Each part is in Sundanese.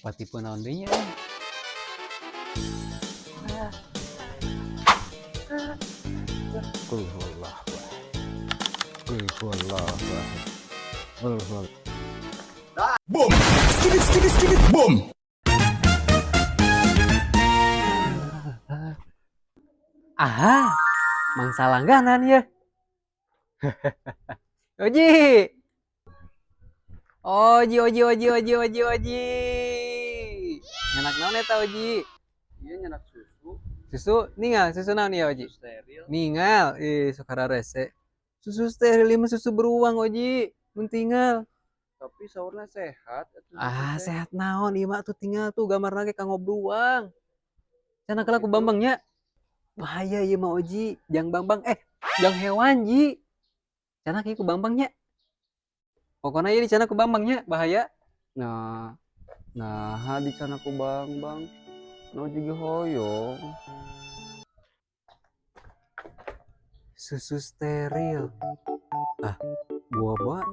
Lupa tipe naon deui nya. Qul huwallahu ahad. Qul huwallahu ahad. Qul huwallahu. Boom! Skibit, skibit, skibit, boom! Aha, mangsa langganan ya. Oji. Oji, oji, oji, oji, oji, oji. Nyanak naon eta Oji? Iya, nyanak susu. Susu ningal, susu naon ya Oji? Steril. Ningal, ih sokara rese. Susu steril mah susu beruang Oji, mun tinggal. Tapi saurna sehat atuh. Ah, Teh. Sehat naon ieu mah tuh tinggal tuh gambarna ge kanggo beruang. Cenah ku Bambang nya. Bahaya ieu mah Oji, jang Bambang jang hewan Ji. Cenah ku Bambang nya. Pokoknya ieu dicandak ku Bambang nya, bahaya. Nah, nah dicandak ku Bambang. No juga hoyong. Susu steril. Ah, buah-buah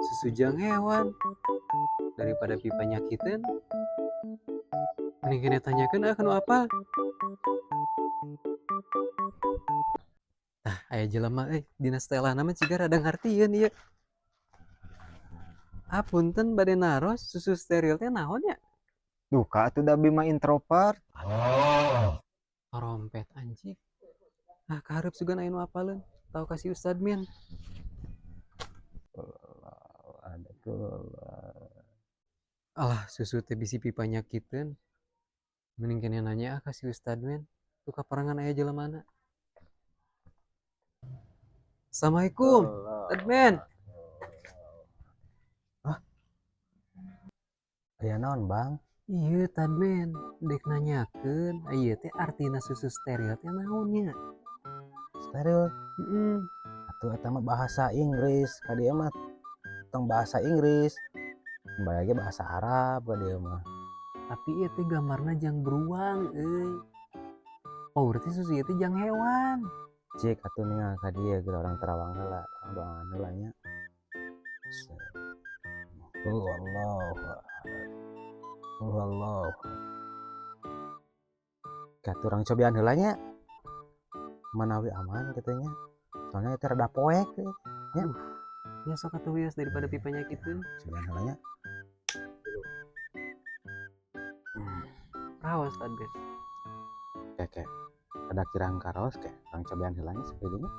susu jang hewan. Daripada pipa nyakiteun. Mending kena tanyakeun ah kanu apal. Tah, aya jelema dina setelahna mah ciga rada ngartieun ieu. Ah, punten bade naros susu steril teh naon nya? Duka atuh da abi mah introvert. Trompet anjing. Ah, kahareup sugan aya nu apaleun. Tau ka si Ustad Min. Alah, susu teh bisi pipa nyakiteun. Mending kene nanya ah ka si Ustad Min. Tuh kaparangan aya jelemana. Assalamualaikum, Ustad Min. Hah? Aya naon, Bang? Iya, Tadmen, dek nanyakeun, ieu teh artina susu steril teh naon nya? Steril? Heeh. Atuh eta mah bahasa Inggris, ka dieu mah tong bahasa Inggris. Bae ge bahasa Arab ka dieu mah. Tapi ieu teh gambarna jang beruang euy. Oh, berarti susu ieu teh jang hewan. Cik atuh ningal ka dieu geura urang terawang heula, urang doangan heula nya. Allahu ahad. Allahu. Ka urang cobian heula nya. Manawi aman kitu nya. Soalnya eta rada poek nya. Ya sok atuh wios daripada pipanya kitu. Cobian heula nya. Raos tadi. Oke, ada kirang karaos ke. Urang cobian heula nya sakeudeung.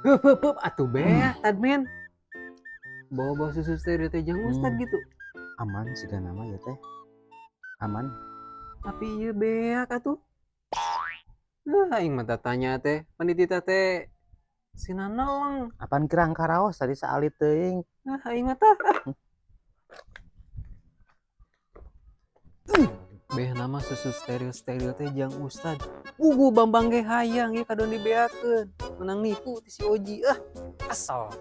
Hup hup hup atuh beak Tadmin. Bawa-bawa susu steril teh jang ustad gitu. Aman siga nama ya teh. Aman. Tapi ieu beak atuh. Aing mah tanya teh, panitita teh sina neleng. Apaan kirang karaos tadi saalit teuing. Ah, aing mah tah. Beh nama susu steril-steril teh jang ustad. Pugu Bambang ge hayang ieu kadon dibeakeun. Menang nipu ti si Oji. Ah, kesel.